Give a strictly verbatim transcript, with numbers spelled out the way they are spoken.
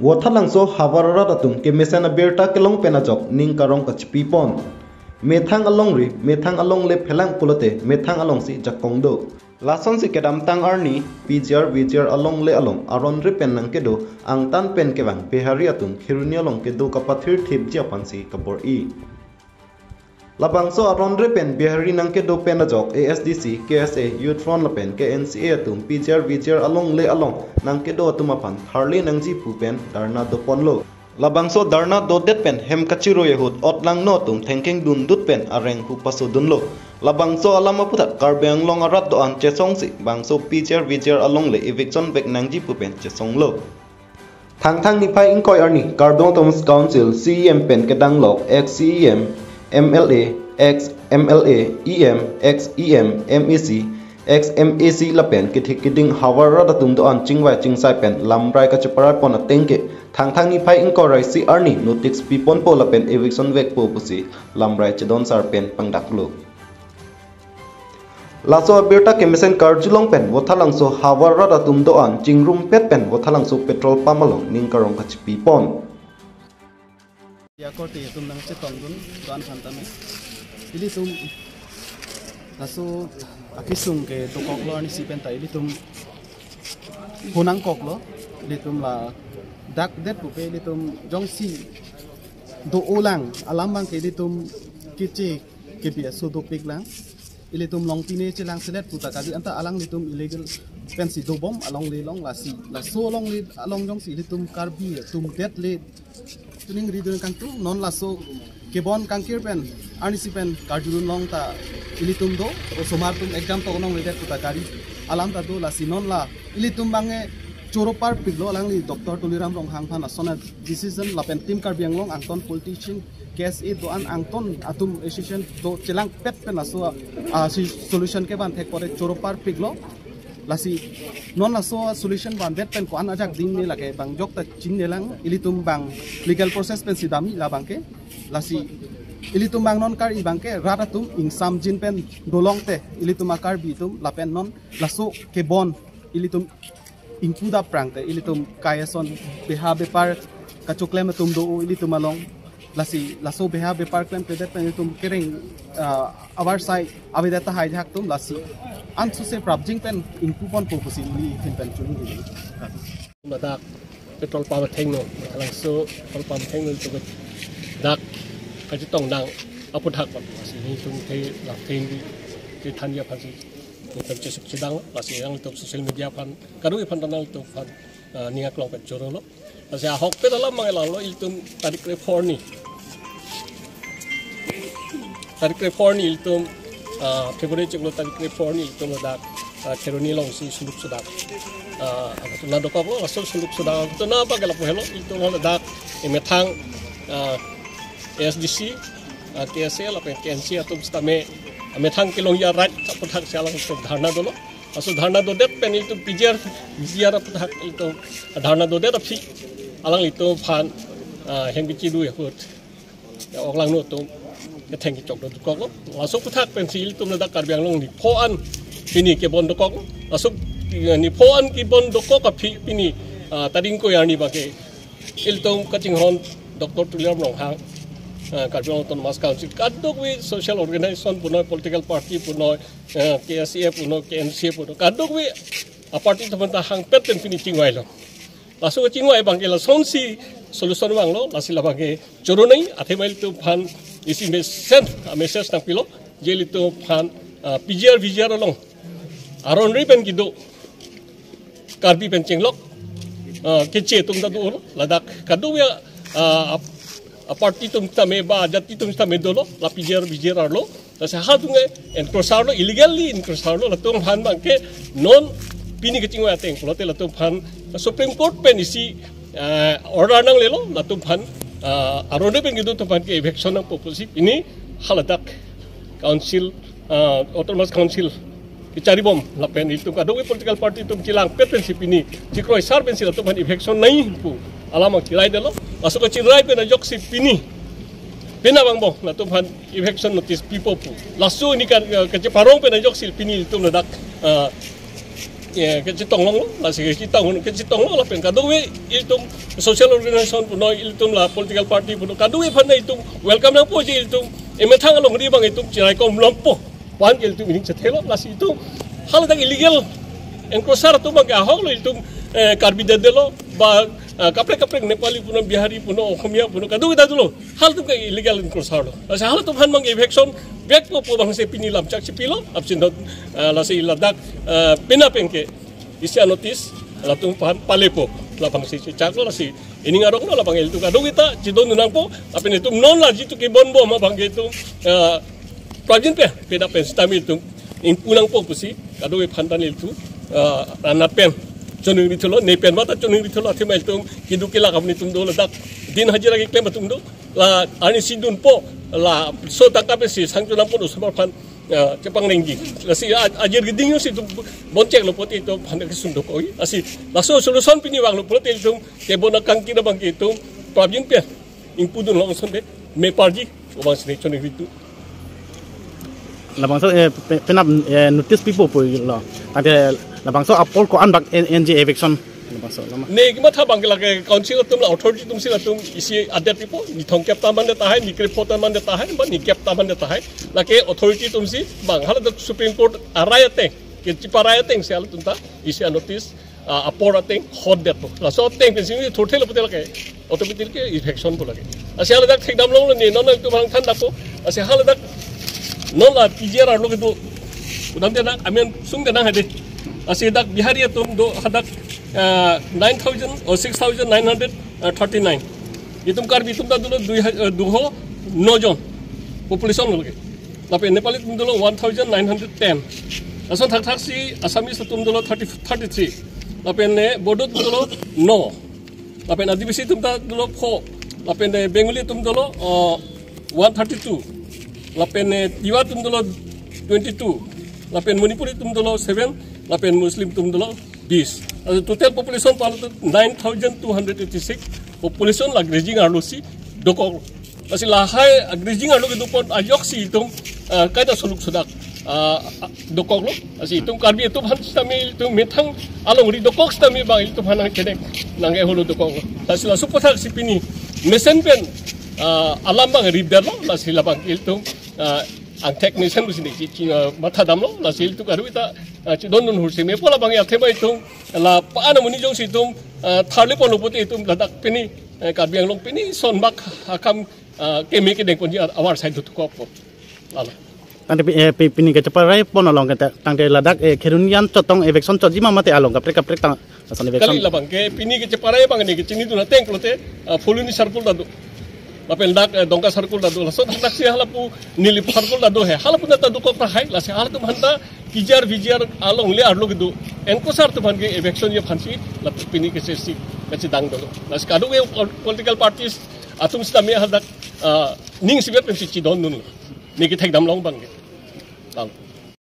Vothatlangso havar arat atum kemesen abirta kelong pen ajok ning karong kachipi pon. Methang alongri, methang alongle phelang pulote methang alongsi jakong do. Lasonsi kedamtang arni P G R V G R alongle along aron ri pen nangkedo angtan pen kevang Bihari atum Kheroni along kedo kapathir thipji aphansi kabor-i. Labangso aron ri pen Bihari nangkedo pen ajok A S D C, K S A, Youth Front lapen K N C A atum P G R V G R alongle along nangkedo atum aphan tharle nangji pu pen dharna doponlo. Labangso dharna dodet pen hem kachirui ahut otlangno atum thengkeng dundut pen areng pu pasodunlo. Labangso alam aputhak Karbi Anglong arat do-an chesongsi bangso P G R V G R alongle eviction vek nangji pu pen chesonglo. Thangthang niphai ingkoi arni Karbi Anglong Autonomous Council C E M pen kedanglok ex C E M, M L A, ex M L A, E M, ex E M, M A C, ex M A C lapen kethek keding havar arat atum do-an chingvai chingsai pen lamrai kacheparai pon ateng ke Thangthang niphai ingkoi ra isi arni notice piponpo lapen eviction vekpo pusi lamrai chedonsar pen pangdaklo. Laso abirta kemesen karjulong pen Vothatlangso havar arat atum do-an chingrumpet pen Vothatlangso petrol pump along ning karong kachipi pon. Ya korte atum nangchetongdun do-an aphan tame. Ilitum laso akesung ke dokoklo arnisi penta ilitum honangkoklo, ilitum ladak det pupe ilitum jongsi do-olang alam abangke ilitum keche kebi aso dopiklang. Ilitum Longpine chelangselet puta kali anta alanglitum illegal pensi dobom alongle along lasi. Laso alongle along jongsi ilitum Karbi atum det le tuning ridun kangtung non laso kebon kangkir pen arnisi pen karjulong ta ilitum do osomar atum exam tok nangledet puta kali alam ta do lasi non la ilitum abangke choro parpiklo alangli Doctor Tuliram Ronghang aphan ason a-decision lapen Team Karbi Anglong angton politician K S A do-an angton atum association do chelangpet pen laso a, si solution kevan thek pore choro parpiklo. Lasi non laso solution vandet pen ko-an ajak ding ne lake bang jok ta chinine lang ilitum abang legal process pensi damji labangke. Lasi ilitum abang non Karbi abangke rat atum ingsamjin pen dolongte ilitum a-Karbi atum lapen non laso kebon ilitum ingpu dap prangte ilitum kai ason beha bepar kachoklem atum do ilitum along. Lasi laso beha bepar klemkledet pen ilitum kereng, ah, avarsai avedet tahai jahak atum lasi ansose prapjin pen ingpu ponpo pusi ili thin pen chunwi. Ladak petrol pump athengno, Vothatlangso petrol pump athengno ilitum dak kachetongdang aputhak lasi ilitum the lapen di kethanji aphansi ilitum chesuk chedang lasi alanglitum social media aphan kadokave aphan ta alanglitum aphan, ah, ning aklong pen chorolo. Lasi ahokpet alam abang lalo ilitum tarik krepho arni. Tarik krepho arni ilitum, ah, February chiklo tarik krepho arni ilitum ladak, ah, Kheroni alongsi suluk sodak. Ah, atum na dokoklo, laso suluk sodak atum na abangke lapu helo ilitum ladak emethang, ah, A S D C, ah, K S A lapen K N C A atum sitame, ah, methang kelongji arat aputhak si alanglitum dharna dolo. Laso dharna dodet pen ilitum P G R, P G R aputhak ilitum dharna dodet aphi alanglitum aphan, ah, hem kechidu ahut ya oklangno atum ketheng kechok do dokoklo. Laso aputhak pensi ilitum ladak Karbi Anglong nipho an pini kebon dokok. Laso, eh, nipho an kebon dokok aphi pini, ah, tarik ingkoi arni abangke ilitum kachinghon Doctor Tuliram Ronghang, ah, Karbi Anglong Autonomous Council kadokave social organization punoi political party punoi, eh, K S A punoi K N C A punoi kadokave aparty atum ta hangpet pen pini chingvailo. Laso kachingvai abangke lasonsi solution vanglo lasi labangke choro nangji athema ilitum aphan isi mesen, ah, message nangpilo je ilitum aphan, ah, P G R V G R along aron ri pen kedo Karbi pen chenglok, ah, keche atum ta do ladak kadokave, ah, ap-, aparty atum tame ba ajati atum tame dolo la P G R V G R arlo. Lasi ha atum ke encroacher lo, illegally encroacher lo, latum aphan abangke non pini kachingvai ateng pulote latum aphan Supreme Court pen isi, ah, order nanglelo, latum aphan, ah, aron pen kedo atum aphan ke eviction nangpo pusi pini ha ladak council, ah, Autonomous Council kecharibom lapen ilitum kadokave political party atum chelangpet pensi pini chikroisar pensi latum aphan eviction nangji pu alam abang cheraidetlo. Laso kachingrai pen ajoksi pini pini abang bo latum aphan eviction notice pipo pu. Laso hini kan, eh, kacheparong pen ajoksi pini ilitum ladak, eh, eh, kachetong longlo, lasi kachetong, kachetonglo lapen kadokave itum social organization punon, itum la political party punon, kadokave aphan itum welcome nangpo je itum emethang alongri abang itum chiraikom longpo. Pu-an ke itum ining chethelo, lasi itum haladak illegal encroacher atum abang ke ahoklo itum, eh, Karbi dedelo, ba, eh, kaprek kaprek Nepali punon, Bihari punon, Oxomiya punon, kadokave ta dolo. Halatum ke illegal encroacher lo. Lasi halatum aphan abang eviction vekpo pu abangsi pini lamchak chipilo, apsin dot, eh, lasi ladak, eh, pina pen ke isi a-notice latum aphan palepo, labangsi chechaklo, lasi ining aronglo, labang itum kadokave ta chedondun nangpo, lapen itum non la jitu kebonbom abang ke itum, eh, prajin pen, peda pen sitame itum ingpu nangpo pusi kadokave aphan ta nelitum, eh, ranat pen choningri thulo, ne pen mata choningri thulo, athema itum keduk kelak amonit atum do, ladak din hajira keklem atum do, la arnisi dunpo, laso tangka pensi sangcho nangpo do osomar aphan, eh, chepangrengji. Lasi a-, ajir keding si itum boncheklo pulote itum aphan kesung dokok-i. Lasi laso solution pini vanglo pulote itum kebon akangkir abang ke itum prajin pen ingpudun long sonde, me parji, obang sini choningri thu. Labangso, eh, pe-, penap, eh, notice pipo pulo. Tangte labangso apor ko-an bak en-, enji eviction. Labangso lama. Ne kematha abang ke lake council atum la authority atum si latum isi adet pipo, ni thomkep ta mande tahai, ni krepho ta mande tahai, ba ni kep ta mande tahai. Lake authority atum si abang haladak Supreme Court arai ateng, kecheparai atengsi halatum ta isi a-notice, ah, apor ateng hot detpo. Laso ateng pensi thurthelo pulote lake automatic ke eviction pu lake. Lasi haladak thekdam longlo, ne non itum aphan than dakpo. Lasi haladak non la P G R arlo kedo, udam de nang, amen sung de nang hade. Lasi dak Bihari atum do hadak, ah, nine thousand or six thousand nine hundred thirty-nine. Itum Karbi atum ta dolo dui ha-, eh, duho no jon population lo lake. Lapen Nepali atum dolo one thousand nine hundred ten. Lason thakthaksi Assamese atum dolo thirty, thirty-three. Lapen, eh, Bodo atum dolo no. Lapen Adivasi atum ta dolo four. Lapen, eh, Bengali atum dolo, uh, one thirty-two. Lapen, eh, Tiwa atum dolo twenty-two. Lapen Manipuri atum dolo seven. Lapen Muslim atum dolo bis. Laso total population palo nine thousand two hundred eighty-six population la grazing arlo si dokok. Lasi lahai, ah, grazing arlo kedopon ajoksi itum, ah, kaita soluk sodak, ah, ah, dokoklo. Lasi itum Karbi atum aphan sitame itum methang alongri dokok sitame abang itum aphan nangkene nangkeholo dokoklo. Lasi laso aphuthak si pini mesen pen, ah, alam abang rip detlo, lasi labang itum, ah, angthek mesen pusi ne chi, chi, ah, mathadamlo, lasi itum kadokave ta, ah, chedondun hursi mepo, labang athema itum la pa-an amonit jongsi itum, ah, tharle ponlo pulote itum ladak pini, eh, Karbi Anglong pini son bak akam, ah, keme kedeng ponji a-, avarsai dokokpo. Lalo. Tangte pi-, eh, pi-, pini kacheparai pon along ke ta-, tangte ladak, eh, Kheroni an chotong eviction chotji ma mate along kaprek kaprek tang lason eviction. Kali labang ke pini kacheparai abang ne kechinidun ateng pulote, ah, Phuloni circle ta do. Lapen dak, eh, Dongka circle ta do. Lason thaksi halapu Nilip circle ta do he. Halapu na ta dokok tahai. Lasi halatum aphan ta P G R, V G R alongle arlo kedo encroacher atum aphan ke eviction ji aphansi la pini ke sesi kachedang dolo. Lasi kadokave pol-, political parties atum sitame hadak, ah, ning sibet pensi chedondun. Ne kethekdam long abang ke. Lalo.